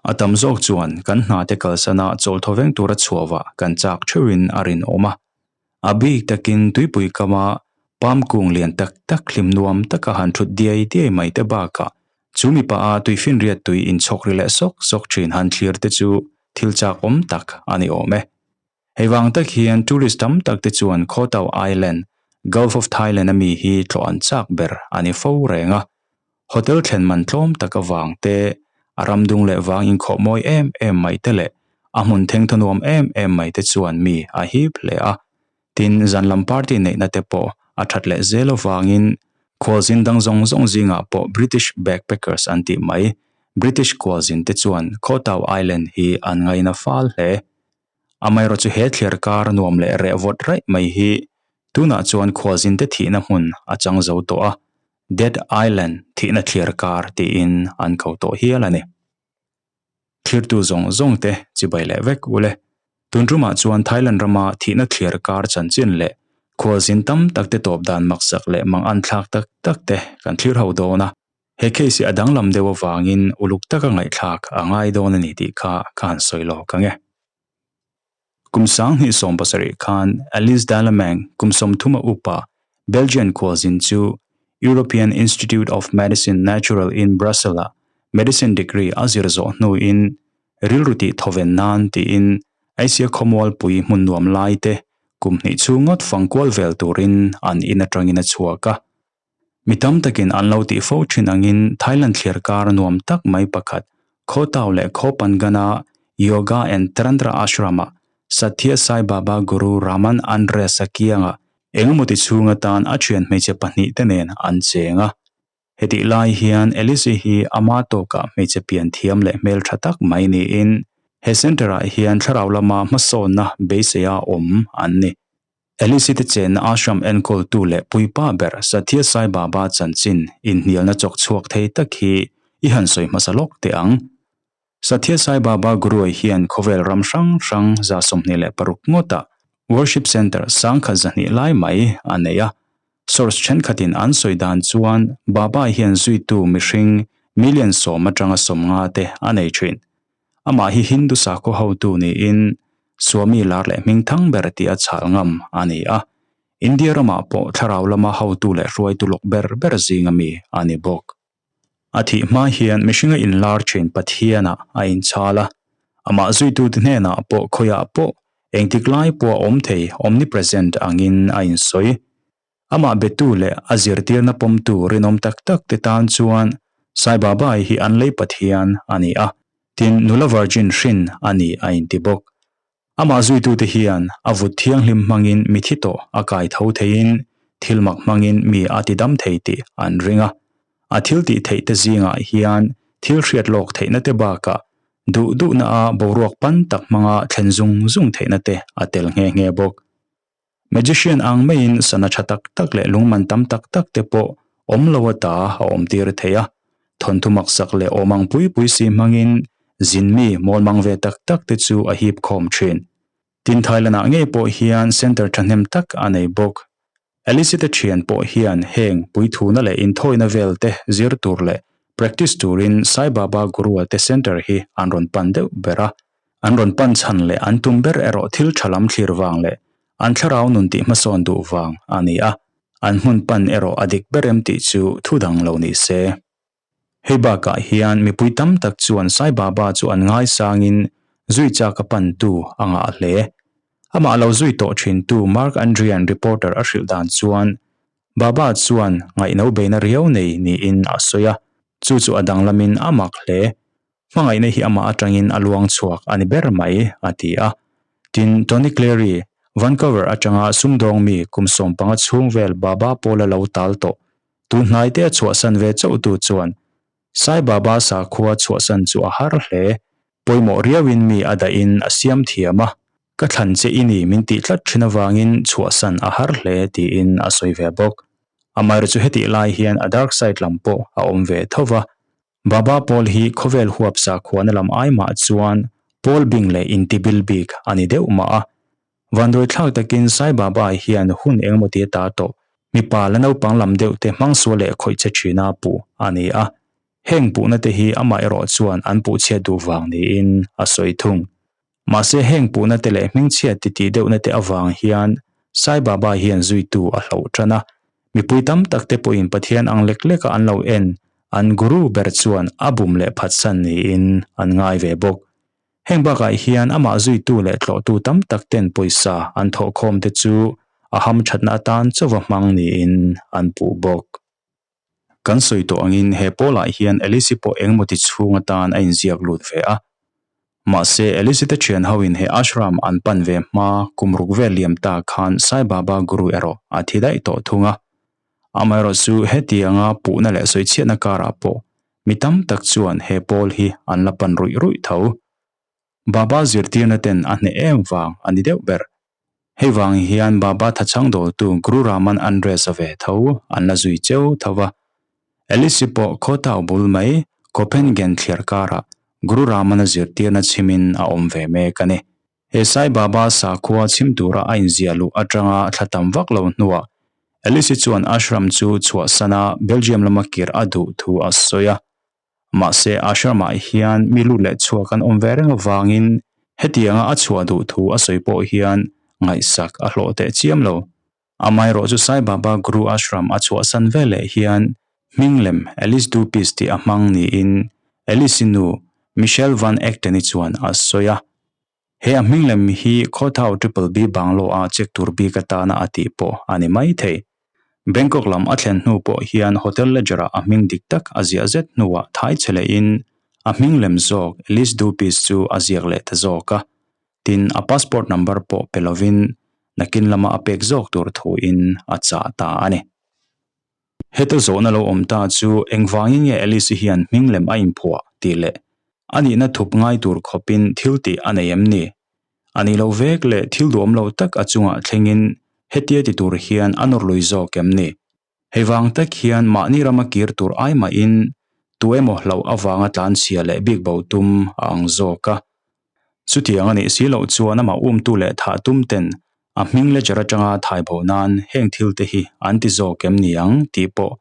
A tam zawk chuan kan hna te kalsana chawl thawveng tura chhuahvah kan chak theuhin a rinawm a. A bik takin tuipui kama palm kung lian tak tak hlim nuam taka han thut diai diai mai te bakah chu mipa a tuifinriat tui inchhawk ri leh sawk sawk thin han thlir te chu thil chak awm tak a ni awm e. Hei vang tak hian tourist tam tak te chuan Koh Tao Island, Gulf of Thailand a mi hi tlawh an chak ber a ni fo reng a. Hotel thlen man tlawm tak avang te, a ram dung leh vang inkhawh mawi em em mai te leh a hmun thengthaw nuam em em mai te chuan mi a hip hle a. Tin, zan lam party neihna te pawh a that leh zel avangin khualzin dang zawng zawng zingah pawh British backpackers an tih mai, British khualzin te chuan Koh Tao Island hi an ngaina fal hle. Amaherawh chu he thliar kar nuam leh reh vawt raih mai hi tunah chuan khualzinte thihna hmun a chang zo tawh a, Dead Island thihna thliar kar tiin an ko tawh hial a ni. Thlirtu zawng zawng te chibai leh vek ule. Tun tumah chuan Thailand rama thihna thliar kar chanchin leh khualzin tam tak te tawp dan maksak leh mang anthlak tak tak te kan thlir ho dawn a. He case hi a danglam deuh avangin uluk taka ngaihthlak a ngai dawn a ni tih kha ka han sawi lawk ang e. Kum 2017 khan Alice Dallemang kum 30 a upa Belgian khualzin chu European Institute of Medicine Natural in Brussels-ah medicine degree a zir zawh hnuin rilru tih thawven nan tiin Asia khawmualpui hmun nuam lai te kum hnih chhung ngawt fangkual vel turin an in atangin a chhuak a. Mi tam takin an lo tih fo thin angin Thailand thliar kar nuam tak mai pakhat Kho Tao leh Kho Pangana Yoga and Tantra Ashram-ah Sathya Sai Baba Guru Raman Andreas-a kiangah engemaw ti chhung atan a thian hmeichhe pahnihte nen an cheng a. Hetih lai hian Elise hi ama tawkah hmeichhe pian thiam leh hmeltha tak mai niin he centre-ah hian thlarau lama hmasawnna beiseia awm an ni. Elise te chenna ashram enkawltu leh puipa ber Sathya Sai Baba chanchin inhnialna chawk chhuak thei tak hi i han sawi hmasa lawk teh ang. Sathya Sai Baba Guruai hian khawvel ram hrang hrang 26 ngawtah worship centre 1200 lai mai a nei a. Source thenkhatin an sawi dan chuan Baba hian zuitu mihring million 10 atanga 50 te a nei thin. Amah hi Hindu sakhaw hotu niin Swami lar leh hming thang ber tih a chhal ngam a ni a. India ramah pawh thlarau lama hotu leh hruaitu lawk ber ber zinga mi a ni bawk. A thih hma hian mihringa inlar thin Pathianah a inchhal a, amah zuitute hnenah pawh khawiah pawh engtik lai pawha awm thei omnipresent angin a insawi. Amah betu leh a zirtirna pawmtu rinawm tak tak te tan chuan Sai Baba hi an lei Pathian a ni a, tin nula virgin hrin a ni a inti bawk. Amah zuitute hian a vut thianghlim hmangin mi thi tawh a kai tho theiin thil mak hmangin mi a ti dam thei tih an ring a. A thil tih theih te zingah hian thil hriat lawk theihna te bakah duh duhna a boruak pan tak hmanga thlen zung zung theihna te a tel nghe nghe bawk. Magician ang maiin sana tha tak tak leh lungman tam tak tak te pawh awm lo ata a awm tir thei a. Thawnthu maksak leh awmang pui pui si hmangin zin mi mawlmang ve tak tak te chu a hip khawm thin. Tin Thailand-ah ngei pawh hian center thahnem tak a nei bawk. Alice te thian pawh hian heng puithuna leh inthawina vel te zir tur leh practice turin Sai Baba Guru-a te center hi an rawn pan deuh ber a. An rawn pan chhan leh an tum ber erawh thil tha lam thlir vang leh an thlarau nun tih hmasawn duh vang a ni a, an hmun pan erawh a dik ber em tih chu thu dang lo ni se. Hei bakah hian mipui tam tak chuan Sai Baba chu an ngaisangin zui chak a pantu a ngah hle. Amah lo zui tawh thintu Mark Andrian reporter a hrilh dan chuan Baba chuan ngaihno beina riau nei niin a sawi a, chu chu a danglamin a mak hle. Hmangaihna hi amah atangin a luang chhuak a ni ber mai, a ti a. Tin, Tony Cleary, Vancouver atanga sumdawng mi kum 15 chhung vel Baba Paula lo tal tawh, tun hnaite a chhuahsan ve chauhtu chuan Sai Baba sakhua chhuahsan chu a har hle. Pawimawh riauin mi a dahin a siam thiam a, ka thlan che i ni min tih tlat thin avangin chhuahsan a har hle tiin a sawi ve bawk. Amaherawhchu hetih lai hian a dark side lam pawh a awm ve tho va. Baba Paul hi khawvel huap sakhuana lam ai mah chuan Paul bing leh intibil bik a ni deuh mah a. Vanduai thlak takin Sai Baba hian hun engemaw ti a ta tawh. Mipa la naupang lam deuh te hmang sual leh khawih che thina puh a ni a. Heng puhna te hi amah erawh chuan an puhchhiat duh vang niin a sawi thung. Mahse heng puhna te leh hmingchhiat titih deuhna te avang hian Sai Baba hian zuitu a hloh tan a. Mipui tam tak te pawhin Pathian ang lek leka an lo en an guru ber chuan a bum leh phatsan niin an ngai ve bawk. Heng bakah hian amah zuitu leh tlawhtu tam tak ten pawisa an thawhkhawm te chu a hamthatna atan chauva hmang niin an puh bawk. Kan sawi tawh angin he pawlah hian Alice pawh engemaw ti chhung atan a inziak lut ve a. Mahse Alice te thian hoin he ashram an pan ve hma kum ruk vel liam ta khan Sai Baba Guru erawh a thi daih tawh thung a. Amaherawhchu hetianga puhna leh sawichhiatna karah pawh Mi tam tak chuan he pawl hi an la pan ruih ruih tho. Baba zirtirna ten a hneh em vang a ni deuh ber. Hei vang hian Baba thachhang dawltu Guru Raman Andres a ve tho an la zui cheu tho va. Alice pawh khawtau bul mai Copenhagen thliar karah Guru Ramana zirtirna chhimin a awm ve mek a ni. He Sai Baba sakhua chhim tura a inziah luh atanga thla tam vak lo hnuah Alice chuan ashram chu chhuahsana Belgium lama kir a duh thu a sawi a. Mahse ashram-ah hian mi lut leh chhuak an awm ve reng avangin hetianga a chhuah duh thu a sawi pawh hian ngaihsak a hlawh teh chiam lo. Amaherawh chu Sai Baba Guru Ashram a chhuahsan veleh hian hming lem Alice Dupis tih a hmang niin Alice-i nu Michelle Van Egten-i chuan a sawi a. He a hming lem hi Khawthau Triple B Banglaw-a check tur bik atana a tih pawh a ni mai thei. Bangkok lam a thlen hnu pawh hian Hotel Ledger-ah a hming dik tak a ziah zet hnuah thai che lehin a hming lem zawk Alice Dupis chu a ziak leh ta zawk a. Tin, a passport number pawh pe lovin nakin lama a pek zawk tur thuin a chah ta a ni. Heta zawhna lo awm ta chu engvangin nge Alice-i hian hming lem a inphuah tih leh a nihna thup ngai tur khawpin thil tih a nei em ni? A nih loh vek leh thil duhawm lo tak a chungah thlengin hetia ti tur hian a nawr lui zawk em ni? Hei vang tak hian mahni rama kir tur ai mahin tu emaw hlauh avanga tlanchhia leh bik bo tum a ang zawk a. Chutiang a nih si loh chuan amah umtu leh thah tum ten a hming ledger atanga thai bo nan heng thil te hi an ti zawk em ni ang tih pawh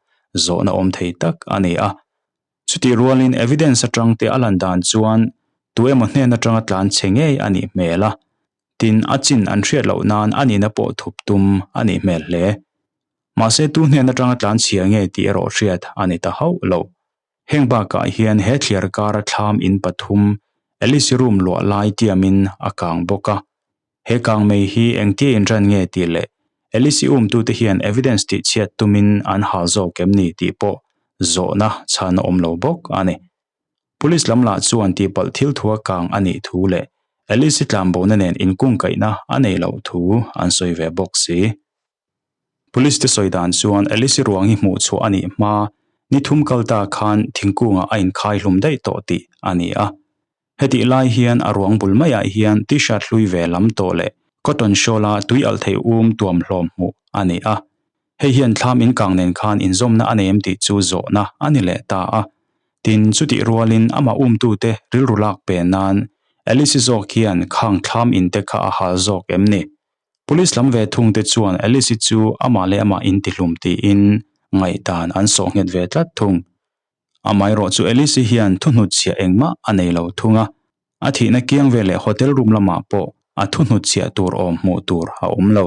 zawhna awm thei tak a ni a. Chutih rualin evidence atang te a lan dan chuan tu emaw hnen atanga tlanchhe ngei a nih hmel a. Tin, a chin an hriat loh nan a nihna pawh thup tum a nih hmel hle. Mahse tu hnen atanga tlan chhia nge tih erawh hriat a ni ta hauh lo. Heng bakah hian he thliar kara thlam in pathum Alice room luah lai tiamin a kang bawk a. He kang mei hi engtia inran nge tih leh Alice umtute hian evidence tih chhiat tumin an hal zawk em ni tih pawh zawhna chhan a awm lo bawk a ni. Police lam lah chuan tihpalh thil thua kang a nih thu leh Alice tlanbohna nen inkungkaihna a nei loh thu an sawi ve bawk si. Police te sawi dan chuan Alice ruang hi hmuh chhuah a nih hma ni thum kal ta khan thingkungah a inkhai hlum daih tawh tih a ni a. Hetih lai hian a ruang bul maiah hian t-shirt hlui ve lam tawh leh cotton shawl a tui alh thei um tuam hlawm hmuh a ni a. Hei hian thlam inkang nen khan inzawmna a nei em tih chu zawhna a ni leh ta a. Tin, chutih rualin amah umtute rilru lak pe nan Alice zawk hian khang thlam inte kha a hal zawk em ni? Police lam ve thung te chuan Alice-i chu amah leh amah intihlum tiin ngaihdan an sawh nghet ve tlat thung. Amaherawh chu Alice-i hian thuhnutchhiah engmah a nei lo thung a, a thihna kiang ve leh hotel room lamah pawh a thuhnutchhiah tur awm hmuh tur a awm lo.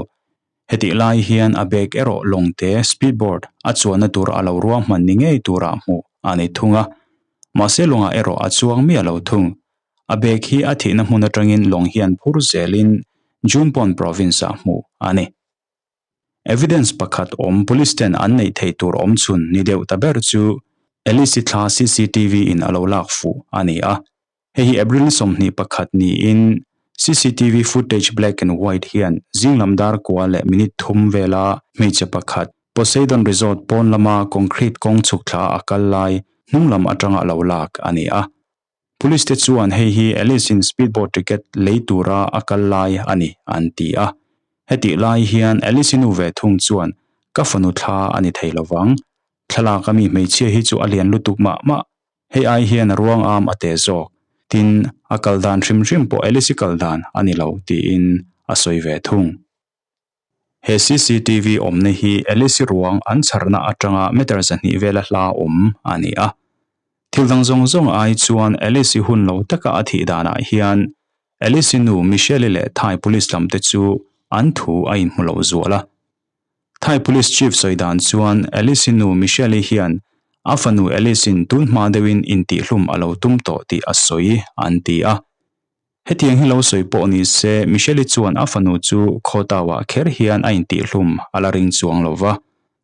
Hetih lai hian a bag erawh lawngte speedboard a chuanna tur a lo ruahman ni ngei turah hmuh a ni thung a, mahse lawngah erawh a chuang miah lo thung. A bag hi a thihna hmun atangin lawng hian phur zelin Jumpon province-ah hmuh a ni. Evidence pakhat awm police ten an neih theih tur awm chhun ni deuh ta ber chu Alice-i thla cctv in a lo lak fuh a ni a. Hei hi April 21 niin cctv footage black and white hian zinglam dar kua leh minute thum vela hmeichhe pakhat Poseidon Resort pawn lama concrete kawng chhuk thla a kal lai hnung lam atanga lo lak a ni a. Police te chuan hei hi Alice in speedboat ticket lei tura a kal lai a ni an ti a. Hetih lai hian Alice i nu ve thung chuan ka fanu thla a ni thei lovang. Thlalak a mi hmeichhia hi chu a lian lutuk mah mah. Hei ai hian a ruang am a te zawk. Tin, a kal dan hrim hrim pawh Alice i kal dan a ni lo tiin a sawi ve thung. He cctv awmna hi Alice ruang an chharna atanga meter 200 vela hla awm a ni a. Thil dang zawng zawng ai chuan Alice-i hun lo taka a thih danah hian Alice-i nu Michelle-i leh Thai Police lam te chu an thu a inhmu lo zual a. Thai Police Chief sawi dan chuan Alice-i nu Michelle-i hian a fanu Alice-in tun hma deuhin intihhlum a lo tum tawh tih a sawi an ti a. Hetiang hi lo sawi pawh ni se, Michelle-i chuan a fanu chu Khawtau-ah kher hian a intihhlum a la ring chuang lo va.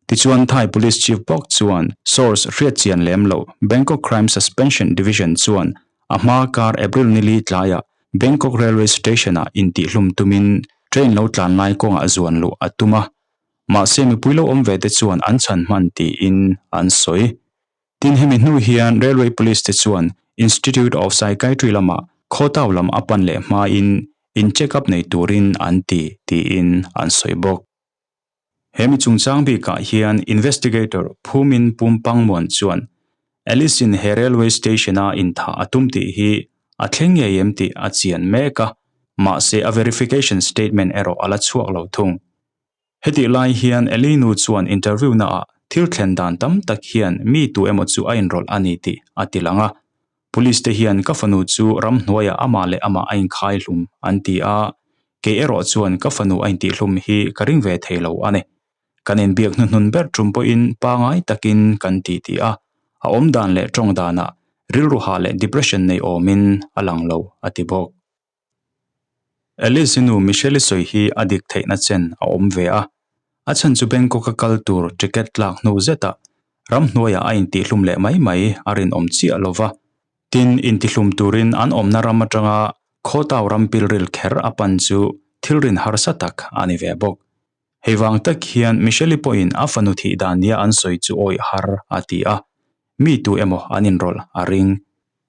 Tichuan Thai Police Chief bawk chuan source hriat chian lem loh Bangkok Crime Suspension Division chuan a hma kar April nili tlaiah Bangkok Railway Station-ah intihhlum tumin train lo tlan lai kawngah zuan luh a tum a. Mahse mipui lo awm ve te chuan an chhan hman tiin an sawi. Tin hemi hnu hian Railway Police te chuan Institute of Psychiatry lamah Khawtau lam a pan leh hmain in check up nei turin an ti tiin an sawi bawk. He mi chungchang bikah hian Investigator Phumin Pumpangmuan chuan Alice in he Railway Station a inthah a tum tih hi a thleng ngei em tih a chian mek a, mahse a verification statement erawh a la chhuak lo thung. Hetih lai hian Ellie nu chuan interview naah thil thlen dan tam tak hian mi tu emaw chu a inrawlh a ni tih a ti lang a. Police te hian ka fanu chu ramhnuaiah amah leh amah a inkhai hlum an ti a, kei erawh chuan ka fanu a intihhlum hi ka ring ve thei lo a ni. Kan inbiak hnuhnun ber tum pawhin pangai takin kan ti ti a, a awmdan leh tawng danah rilru hah leh depression nei awmin a lang lo a ti bawk. Alice-i nu Michelle-i sawi hi a dik theihna chen a awm ve a, a chhan chu Bangkok-a kal tur ticket tlak hnu zetah ramhnuaiah a intihhlum leh mai mai a rinawm chiah lo va. Tin, intihlum turin an awmna ram atanga Khawtau ram pilril kher a pan chu thil rin harsa tak a ni ve bawk. Hei vang tak hian Michelle-i pawhin a fanu thih dan nia an sawi chu awih har a ti a, mi tu emaw an inrawlh a ring.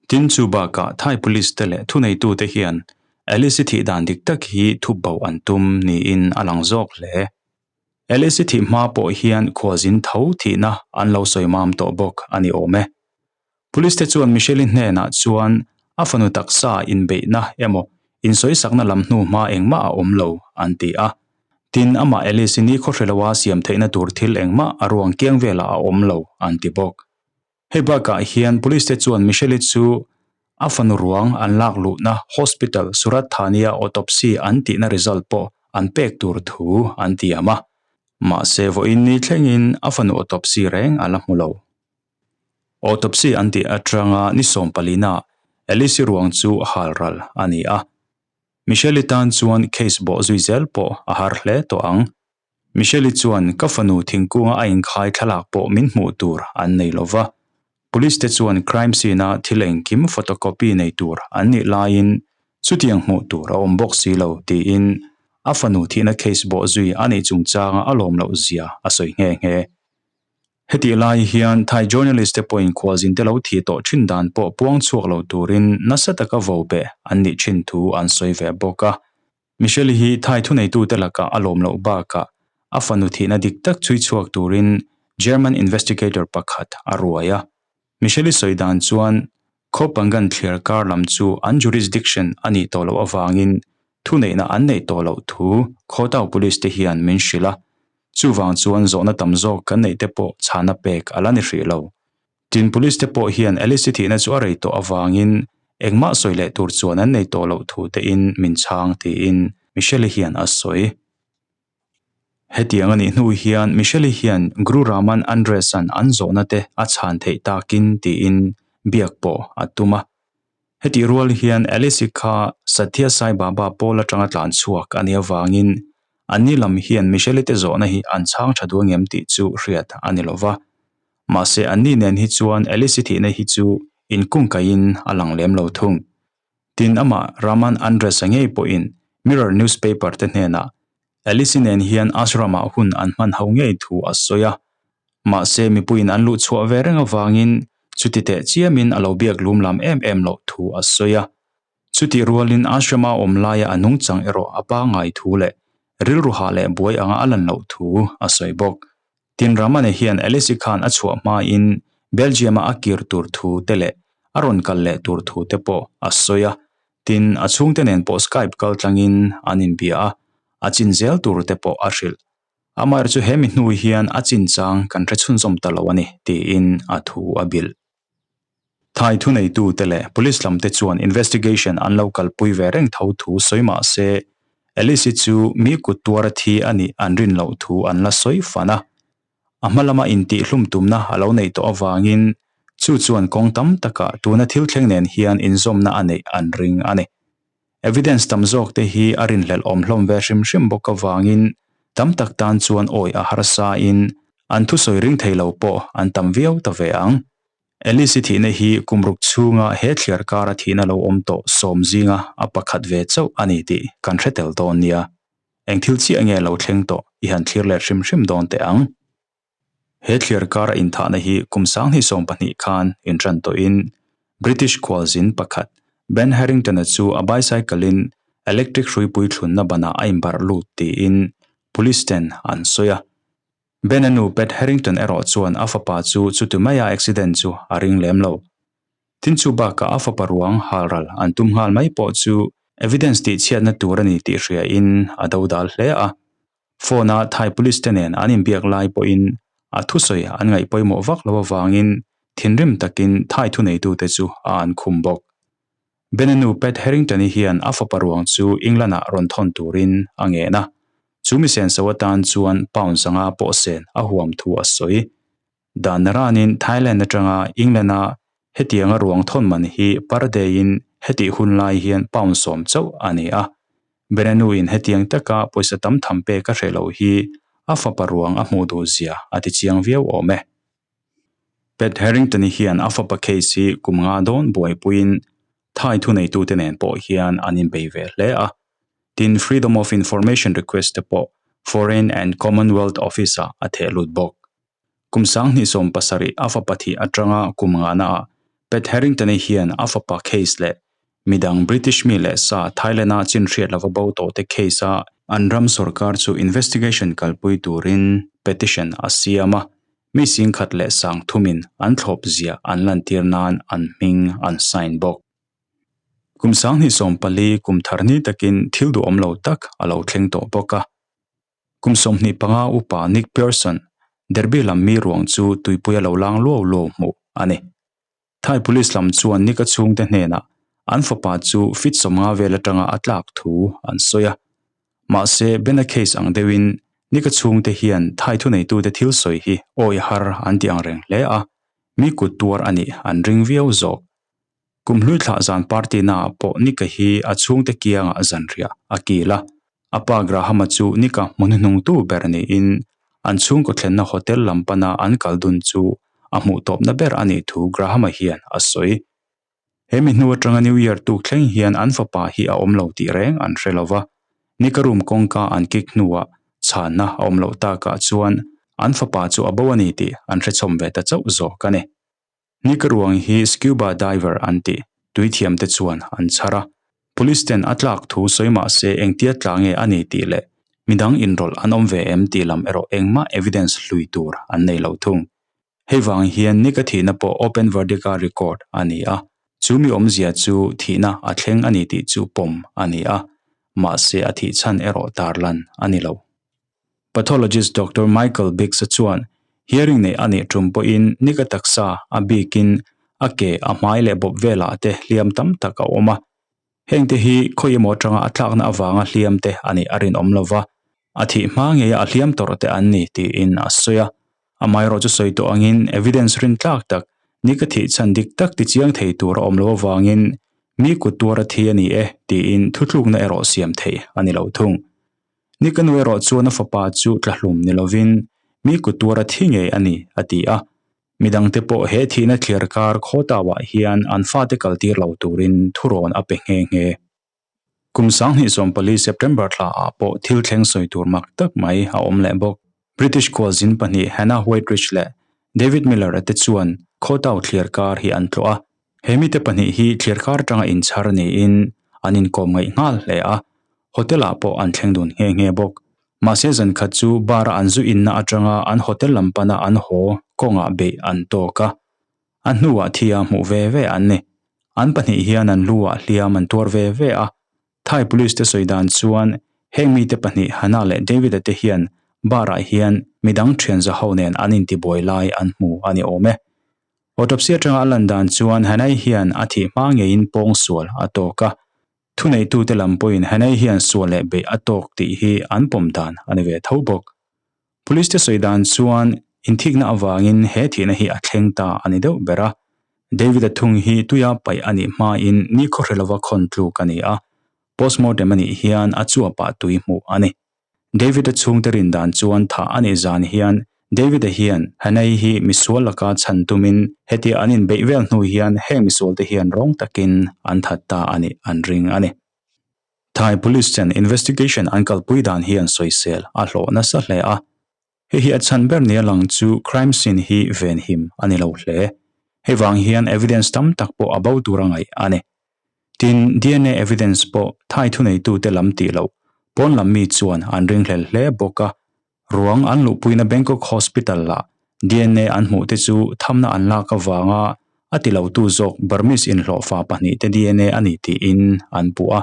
Tin, chu bakah Thai Police te leh thuneitute hian Alice-i thih dan dik tak hi thup bo an tum niin a lang zawk hle. Alice-i thih hma pawh hian khuazin tho thihna an lo sawi mam tawh bawk a ni awm e. Police te chuan Michelle-i hnenah chuan a fanu taksa inbeihna emaw insawisakna lam hnu hma engmah a awm lo an ti a. Tin, amah Alice-i ni khawhreloa siam theihna tur thil engmah a ruang kiang velah a awm lo an ti bawk. Hei bakah hian Police te chuan Michelle-i chu a fanu ruang an lak luhna Hospital Surat Thani-a autopsy an tihna result pawh an pek tur thu an tiam a. Mahse vawiin ni thlengin a fanu autopsy reng a la hmu lo. Autopsy an tih atanga ni sawmpalina Alice-i ruang chu halral a ni a. Michelle-i tan chuan case bawh zui zel pawh a har hle tawh ang. Michelle-i chuan ka fanu thingkunga a inkhai thlalak pawh min hmuh tur an nei lo va. Police te chuan crime scene-a thil engkim photocopy nei tur an nih laiin chutiang hmuh tur a awm bawk si lo tiin a fanu thihna case bawh zui a nih chungchanga a lawm loh zia a sawi nghe nghe. Hetih lai hian Thai journalist te pawhin khualzin te lo thih tawh thin dan pawh puang chhuak lo turin nasa taka vo beh an nih thin thu an sawi ve bawk a. Michelle hi Thai thuneitute lakah a lawm loh bakah a fanu thihna dik tak chhui chhuak turin German investigator pakhat a ruai a. Michelle-i sawi dan chuan Khaw Pangan thliar kar lam chu an jurisdiction a nih tawh loh avangin thuneihna an neih tawh loh thu Khawtau Police te hian min hrilh a. Chuvang chuan zawhna tam zawk kan neih te pawh chhana pek a la ni hrih lo. Tin, Police te pawh hian Alice-i thihna chu a rei tawh avangin engmah sawi leh tur chuan an nei tawh loh thu tein min chhang tiin Michelle-i hian a sawi. Hetiang a nih hnu hian Michelle-i hian Guru Raman Andres-a'n an zawhna te a chhan theih takin tiin biak pawh a tum a. Hetih rual hian Alice-i kha Sathya Sai Baba pawl atanga tlan chhuak a nih avangin anni lam hian Michelle-i te zawhna hi an chhang tha duh angem tih chu hriat a ni lova. Mahse anni nen hi chuan Alice-i thihna hi chu inkungkaihin a lang lem lo thung. Tin amah Raman Andres-a ngei pawhin Mirror newspaper te hnenah Alice-i nen hian ashram-ah hun an hman ho ngei thu a sawi a. Mahse mipuiin an luh chhuah ve reng avangin chuti teh chiamin a lo biak lum lam em em loh thu a sawi a. Chutih rualin ashrama awm laia a nungchang erawh a pangngai thu leh rilru hah leh buai anga a lan loh thu a sawi bawk. Tin Ramane hian Alice-i khan a chhuah hmain Belgium-a a kir tur thu te leh a rawn kal leh tur thu te pawh a sawi a. Tin, a chhungte nen pawh Skype kal tlangin an inbia a, a chin zel tur te pawh a hrilh. Amaherawhchu chu he mi hnu hian a chinchang kan hre chhunzawm ta lo a ni, tiin a thu a bilh. Thai thuneitute leh police lamte chuan investigation an lo kalpui ve reng tho thu sawi mah se, Alice-i chu mi kut tuara thi a nih an rin loh thu an la sawi fan a. A hma lama intihhlum tumna a lo neih tawh avangin chu chuan kawng tam takah tuna thil thleng nen hian inzawmna a neih an ring a ni. Evidence tam zawk te hi a rinhlelh awm hlawm ve hrim hrim bawk avangin tam tak tan chuan awi a harsa in an thusawi ring thei lo pawh an tam viau ta ve ang. Alice-i thihna hi kum ruk chhunga he thliar kara thihna lo awm tawh sawm zinga a pakhat ve chauh a ni tih kan hre tel dawn nia. Eng thil chiah nge lo thleng tawh i han thlir let hrim hrim dawn teh ang. He thliar kara inthahna hi kum 2020 khan intan tawhin British khualzin pakhat Ben Harrington-a chu a bicycle-in electric hruipui thlunna banah a inbarh lut tiin police ten an sawi a. Ben-a nu Pat Harrington erawh chuan a fapa chu chuti maia accident chu a ring lem lo. Tin chu bakah a fapa ruang halral an tum nghal mai pawh chu evidence tihchhiatna tur a ni tih hriain a dodal hle a. Phone-a Thai police te nen an inbiak lai pawhin a thusawi an ngaih pawimawh vak lo avangin thinrim takin Thai thuneitute chu a an khum bawk. Ben-a nu Pat Harrington-i hian a fapa ruang chu England-ah rawn thawn turin a ngen a, chu mi senso atan chuan pound 500 pawh sen a huam thu a sawi. Dan ranin Thailand atanga England-a hetianga ruang thawn man hi per day-in hetih hun lai hian pound 10 chauh a ni a. Ben-a nuin hetiang taka pawisa tam tham pek a hreh loh hi a fapa ruang a hmuh duh zia a ti chiang viau awm e. Pat Harrington-i hian a fapa case hi kum nga dawn buaipuiin Thai thuneitute nen pawh hian an inbei ve hle a. Tin, Freedom of Information request te pawh Foreign and Commonwealth Office-ah a theh lut bawk. Kum 2017 a fapa thih atanga kum ngahnaah Pat Harrington-i hian a fapa case leh midang British mi leh sa Thailand-a chin hriat lova bo tawhte case-a an ram sorkar chu investigation kalpui turin petition a siam a. Mi singkhat leh sang thumin an thlawp zia an lantir nan an hming an sign bawk. Kum 2014 kum thar ni takin thil duhawm lo tak a lo thleng tawh bawk a. Kum 25 upa Nick Pearson, Derby lam mi ruang chu tuipui a lo lang luau luau hmuh a ni. Thai Police lam chuan Nick-a chhungte hnenah an fapa chu feet 50 vel atanga a tlak thu an sawi a. Mahse, Ben-a case ang deuhin Nick-a chhungte hian Thai thuneitute thil sawi hi awi har an ti angreng hle a, mi kut tuar a nih an ring viau zawk. Kum hlui thlah zan party naah pawh Nick-a hi a chhungte kiangah zanriah a kil a. A pa Graham-a chu Nick-a hmu hnuhnungtu ber niin an chhungkaw thlenna hotel lam pana an kal dun chu a hmuh tawpna ber a nih thu Graham-a hian a sawi. He mi hnu atanga New Year tuk thleng hian an fapa hi a awm lo tih reng an hre lo va. Nick-a room kawngka an kick hnuah chhanna a awm loh takah chuan an fapa chu a bo a ni tih an hrechhawm ve ta chauh zawk a ni. Nick ruang hi scuba diver an tih tuithiamte chuan an chhar a. Police ten a tlak thu sawi mah se engtia tla nge a ni tih leh midang inrawlh an awm ve em tih lam erawh engmah evidence hlui tur an nei lo thung. Hei vang hian Nick-a thihna pawh open verdict-a record a ni a, chu mi awmzia chu thihna a thleng a ni tih chu pawm a ni a, mahse a thih chhan erawh tarlan a ni lo. Pathologist Doctor Michael Biggs-a chuan hearing neih a nih tum pawhin Nick-a taksa a bikin a ke, a hmai leh bawp velah te hliam tam tak a awm a. Hengte hi khawi emaw atanga a tlakna avanga hliam te a nih a rinawm lo va, a thih hma ngeia a hliam tawrh te an ni tiin a sawi a. Amaherawh chu sawi tawh angin evidence rintlak tak Nick-a thih chhan dik tak tichiang thei tur a awm lo avangin mi kut tuar a thi a ni e tiin thutlukna erawh siam theih a ni lo thung. Nick-a nu erawh chuan a fapa chu tlahlum ni lovin mi kut tuar a thi ngei a ni, a ti a. Midangte pawh he thihna thliar kar khawtauah hian an fate kaltir lo turin thurawn a pe nghe nghe. Kum 2014 September thlaah pawh thil thleng sawi tur mak tak mai a awm leh bawk. British khualzin pahnih Hannah Whitridge leh David Miller-a te chuan khawtau thliar kar hi an tlawh a. He mite pahnih hi thliar kar atanga inchhar niin an inkawm ngaih nghal hle a, hotel-ah pawh an thleng dun nghe nghe bawk. Mahse zan khat chu bar-a an zu inna atanga an hotel lam pana an haw kawngah beih an tawk a, a hnuah thia hmuh ve ve an ni. An pahnih hian an lu-ah hliam an tuar ve ve a, Thai Police te sawi dan chuan heng mite pahnih Hannah leh David-a te hian bar-ah hian midang thian za ho nen an intibuai lai an hmu a ni awm e. Autopsy atanga a lan dan chuan Hanai hian a thih hma ngeiin pawngsual a tawk a. Thuneitute lam pawhin Hanai hian sual leh beih a tawk tih hi an pawm dan a ni ve tho bawk. Police te sawi dan chuan inthikna avangin he thihna hi a thleng ta a ni deuh ber a. David-a thung hi tuia paih a nih hmain nikhaw hre lova khawn tluk a ni a. Postmortem a nih hian a chuapah tui hmuh a ni. David-a chhungte rin dan chuan thah a nih zan hian David-a hian Hanai hi misual laka chhan tumin hetia an inbeih vel hnu hian heng misualte hian rawng takin an that ta a nih an ring a ni. Thai Police ten investigation an kalpui dan hian sawisel a hlawh nasa hle a. Hei hi a chhan ber nia lang chu crime scene hi venhim a ni lo hle. Hei vang hian evidence tam tak pawh a bo tur a ngaih a ni. Tin, DNA evidence pawh Thai thuneitute lam tih loh pawn lam mi chuan an ringhlel hle bawk a. Ruang an luhpuina Bangkok Hospital ah DNA an hmuh te chu thamna an lak avanga a ti lotu zawk Burmese inhlawhfa pahnihte DNA a ni tiin an puh a.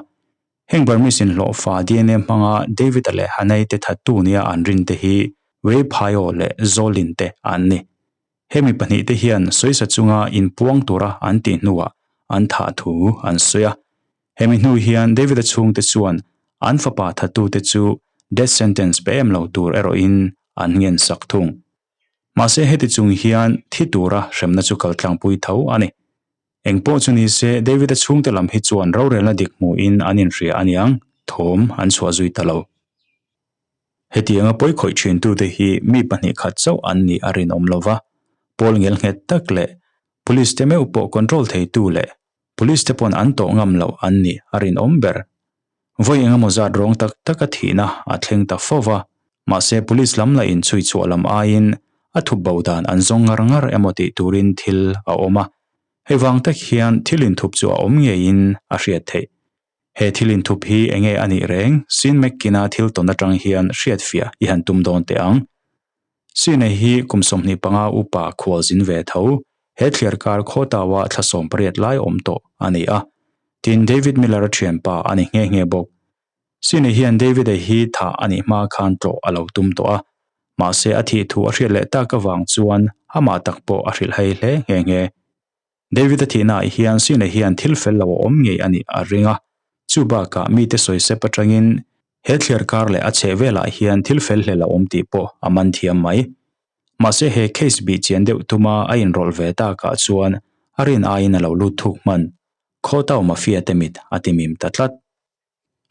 Heng Burmese inhlawhfa DNA hmanga David-a leh Hanai te thattu nia an rin te hi Wei Phaio leh Zolin te an ni. Hemi pahnihte hian sawisa chunga inpuang tura an tih hnuah an thah thu an sawi a. Hemi hnu hian David-a chhungte chuan an fapa thattute chu death sentence pe em lo tur erawhin an ngensak thung. Mahse heti chung hian thi tura hremna chu kaltlangpui tho a ni. Engpawh chu ni se, David-a chhungte lam hi chuan rorelna dik hmuhin an inhria a niang, thawm an chhuah zui ta lo. Hetianga pawi khawih thintute hi mi pahnih khat chauh an nih a rinawm lo va, pawl ngel nghet tak leh Police te meuh pawh control theitu leh Police te pawn an tawh ngam loh an nih a rinawm ber. Vawi engemaw zat rawng tak taka thihna a thleng ta fo va, mahse police lam lah in chhui chhuah lam aiin a thup bo dan an zawng ngar ngar emaw tih turin thil a awm a. Hei vang tak hian thil inthup chu a awm ngeiin a hriat theih. He thil inthup hi enge a nih reng Sean McKinna thil tawn atang hian hriatfiah i han tum dawn teh ang. Sean-a hi kum 25 upa khualzin ve tho, he thliarkar khawtaua thla 18 lai awm tawh a ni a. Tin, David Miller-a thianpa a ni nghe nghe bawk. Sean-a hian David-a hi thah a nih hma khan tlawh a lo tum tawh a, mahse a thih thu a hriat leh tak avang chuan amah tak pawh a hrilhhai hle nghe nghe. David-a thihnaah hian Sean-a hian thil fel lo a awm ngei a nih a ring a, chu bakah mite sawi sep atangin he thliar kar leh a chheh velah hian thil fel hlel a awm tih pawh a man thiam mai. Mahse he case bih chian deuh tuma a inrawlh ve takah chuan a rin aiin a lo lut thuk hman. Khawtau Mafia te mit a ti mim ta tlat.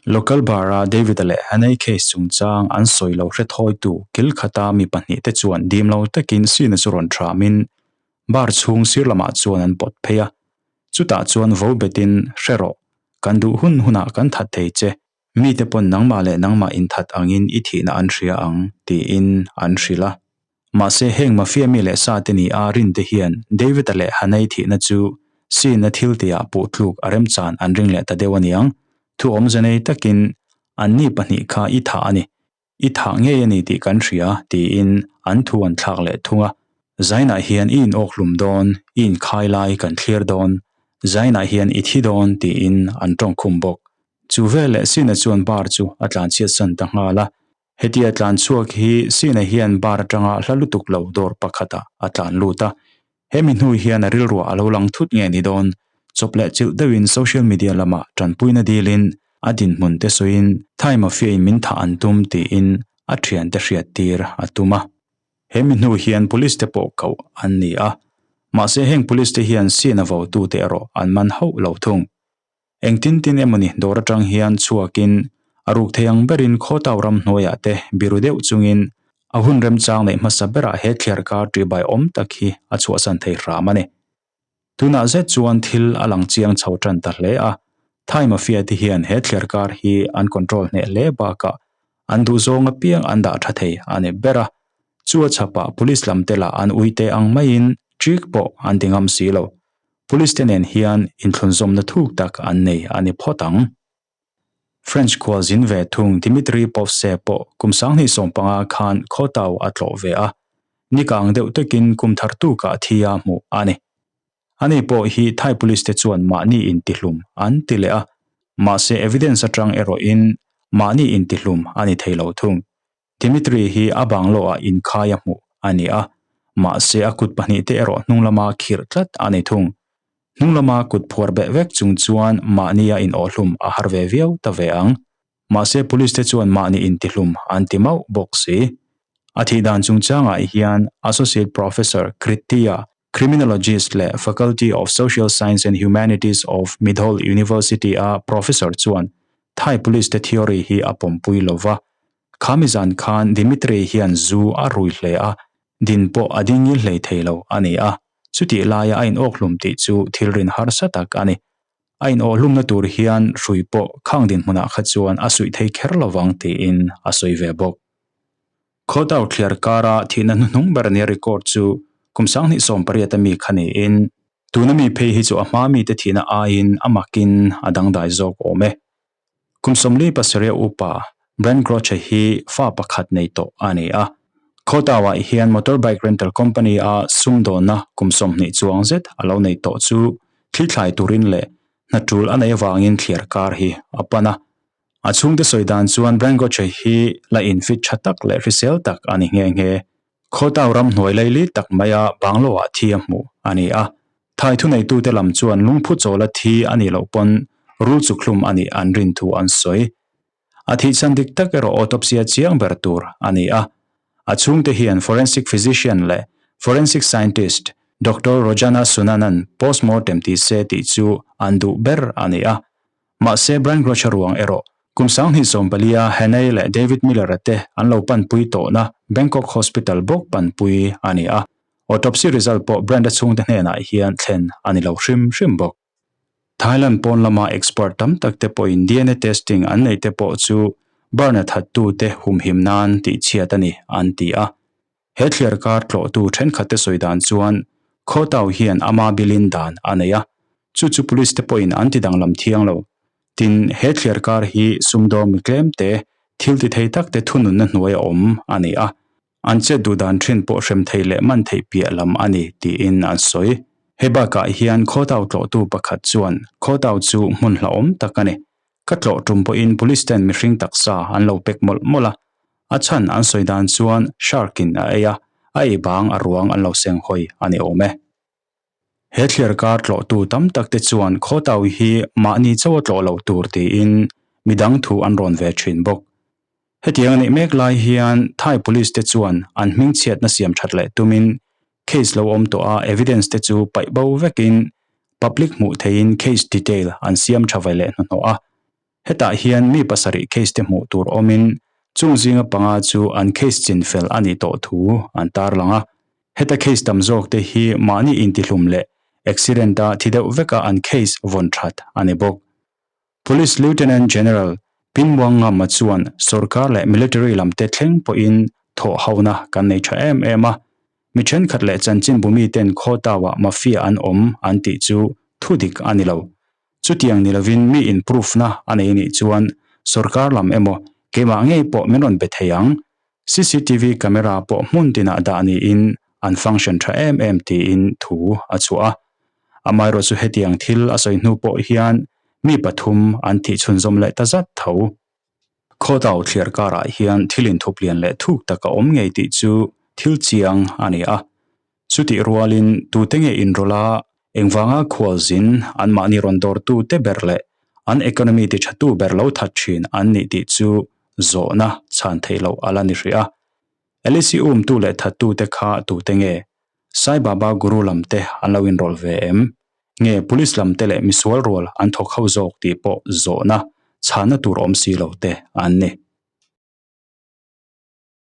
Local bar-a David-a leh Haney case chungchang an sawi lo hre thawitu kil khata mi pahnihte chuan dim lo takin Sina chu rawn thramin bar chhung sir lamah chuan an pawt phei a. Chutah chuan vo betin, Hre rawh, kan duh hun hunah kan that thei che. Mite pawn nangmah leh nangmah inthat angin i thihna an hria ang, tiin an hrilh a. Mahse heng mafia mi leh sa te ni a rin te hian David-a leh Hanei thihna chu Sin-a thil tihah puh tluk a remchan an ring leh ta deuh aniang. Thu awmze nei takin anni pahnih kha i thah a ni. I thah ngei a ni tih kan hria, tiin an thu an thlak leh thung a. Zainah hian i inawk hlum dawn, i inkhai lai kan thlir dawn, Zainah hian i thi dawn, tiin an tawngkhum bawk. Chu veleh Sin-a chuan bar chu a tlanchhiatsan ta nghal a. Hetia tlan chhuak hi Sina hian bar atanga hla lutuk lo dawr pakhatah a tlan lut a. He mi hnu hian a rilruah a lo lang thut nge ni dawn? Chawp leh chilh deuhin social media lamah tanpuina dilin a dinhmun te sawiin Thai Mafia in min thah an tum tiin a thiante hriat tir a tum a. He mi hnu hian police te pawh koh an ni a. Mahse heng police te hian Sina votute erawh an man hauh lo thung. Engtin tin emawni dawr atang hian chhuakin a ruk thei ang berin khawtau ramhnuaiah te biru deuh chungin a hun remchang neih hmasa berah he thliarkar ṭihbai awm tak hi a chhuahsan thei hram a ni. Tunah zet chuan thil a lang chiang chho ṭan ta hle a, Thai Mafia te hian he thliarkar hi an control hneh hle bakah an duhzawng apiang an dah ṭha thei a ni ber a, chu a chhapah police lam te lah an uite ang maiin ṭik pawh an ti ngam si lo. Police te nen hian inthlunzawmna thuk tak an nei a ni phawt ang. French khual zin ve thung Dimitri Povse pawh kum 2015 khan Khawtau a tlawh ve a, nikang deuh takin kum thar tukah thi a hmuh a ni. Ani pawh hi Thai police te chuan mahni intihlum an ti leh a, mahse evidence atang erawhin mahni intihlum a ni thei lo thung. Dimitri hi a bangloah inkhai a hmuh a ni a. Mahse a kut pahnihte erawh hnung lama khirh tlat a ni thung. Hnung lama kut phuar beh vek chung chuan mahnia inawhhlum a har ve viau ta ve ang. Mahse police te chuan mahni intihlum an ti mauh bawk si. A thih dan chungchangah hian Associate Professor Kritya, Criminologist leh Faculty of Social Science and Humanities of Midhol University-a Professor chuan Thai police te theory hi a pawmpui lo va. Khami zan khan Dimitri hian zu a rui hle a, din pawh a ding ngil hlei thei lo a ni a, chutih laia a inawkhlum tih chu thil rin harsa tak a ni. A inawhlumna tur hian hrui pawh khang dinhmunah kha chuan a suih thei kher lovang tiin a sawi ve bawk. Khawtau thliar kara thihna hnuhnung ber nia record chu kum 2018 a mi kha niin, tuna mi phei hi chu a hma mite thihna aiin a makin a dangdai zawk awm e. Kum 47 upa Brent Groche hi fa pakhat nei tawh a ni a. Khawtauah hian motorbike rental company a sumdawnna kum 20 chuang zet a lo nei tawh chu thlithlai turin leh hna tul a neih avangin thliar kar hi a pan a. A chhungte sawi dan chuan Brent Groche hi la infit tha tak leh hrisel tak a ni nghe nghe. Khawtau ram hnuai laili tak maia bangloah thi a hmuh a ni a. Thai thuneitute lam chuan lungphu chawla thi a nih loh pawn rul chukhlum a nih an rin thu an sawi. A thihchhan dik tak erawh autopsy a chiang ber tur a ni a. A chhungte hian forensic physician leh forensic scientist Doctor Rojana Sunanan postmortem ti se tih chu an duh ber a ni a. Mahse Brian Groch-a ruang erawh kum 2014-a Haney leh David Miller-a te an lo panpui tawhna Bangkok Hospital bawk panpui a ni a. Autopsy result pawh Brand-a chhungte hnenah hian thlen a ni lo hrim hrim bawk. Thailand pawn lama expert tam tak te pawhin DNA testing an neih te pawh chu Burn-a thattute humhim nan tihchhiat a ni an ti a. He thliar kar tlawhtu thenkhatte sawi dan chuan Khawtau hian ama bilin dan a nei a, chu chu police te pawhin an ti danglam thiang lo. Tin, he thliar kar hi sumdawng mi tlemte, thil ti thei takte thununna hnuai a awm a ni a. An chet duh dan thin pawh hrem theih leh man theih piah lam a ni tiin an sawi. Hei bakah hian Khawtau tlawhtu pakhat chuan Khawtau chu hmun hlauhawm tak a ni. Ka tlawh tum pawhin police ten mihring taksa an lo pek mawlh mawlh a. A chhan an sawi dan chuan shark in a ei a, a ei bang a ruang an lo seng hawi a ni awm e. He thliar kar tlawhtu tam tak te chuan Khawtau hi mahni chauh a tlawh loh tur tiin midang thu an rawn ve thin bawk. Hetiang a nih mek lai hian Thai Police te chuan an hmingchhiatna siam that leh tumin case lo awm tawh a evidence te chu paih bo vekin public hmuh theihin case detail an siam tha ve leh hnuhnawh a. Hetah hian mi pasarih case te hmuh tur awmin chung zinga panga chu an case chinfel a nih tawh thu an tarlang a. Heta case tam zawk te hi mahni intihlum leh accident a thi deuh veka an case vawn that a ni bawk. Police Lieutenant General Pin Muangngama chuan sorkar leh military lam te thleng pawhin thawh hona kan nei tha em em a. Mi thenkhat leh chanchinbu miten Khawtauah mafia an awm an tih chu thu dik a ni lo. Chutiang ni lovin mi in proof na a nei nih chuan sorkar lam emaw keimah ngei pawh min rawn be thei ang. CCTV camera pawh hmun tinah dah niin an function tha em em tiin thu a chhuah a. Amaherawhchu hetiang thil a sawi hnu pawh hian mi pathum an thih chhunzawm leh ta zat tho. Khawtau thliar karah hian thil inthup lian leh thuk tak a awm ngei tih chu thil chiang a ni a. Chutih rualin tute nge inrawlh a, engvanga khualzin anmahni rawn dawrtu te ber leh an economy ti thatu ber lo that thin an nih tih chu zawhna chhan theih loh a la ni hrih a. Alice-i umtu leh thattu te kha tute nge? Sai Baba Guru lam te an lo inrawlh ve em? Nge police lam te leh misual rual an thawk ho zawk tih pawh zawhna chhanna tur awm si lo te an ni.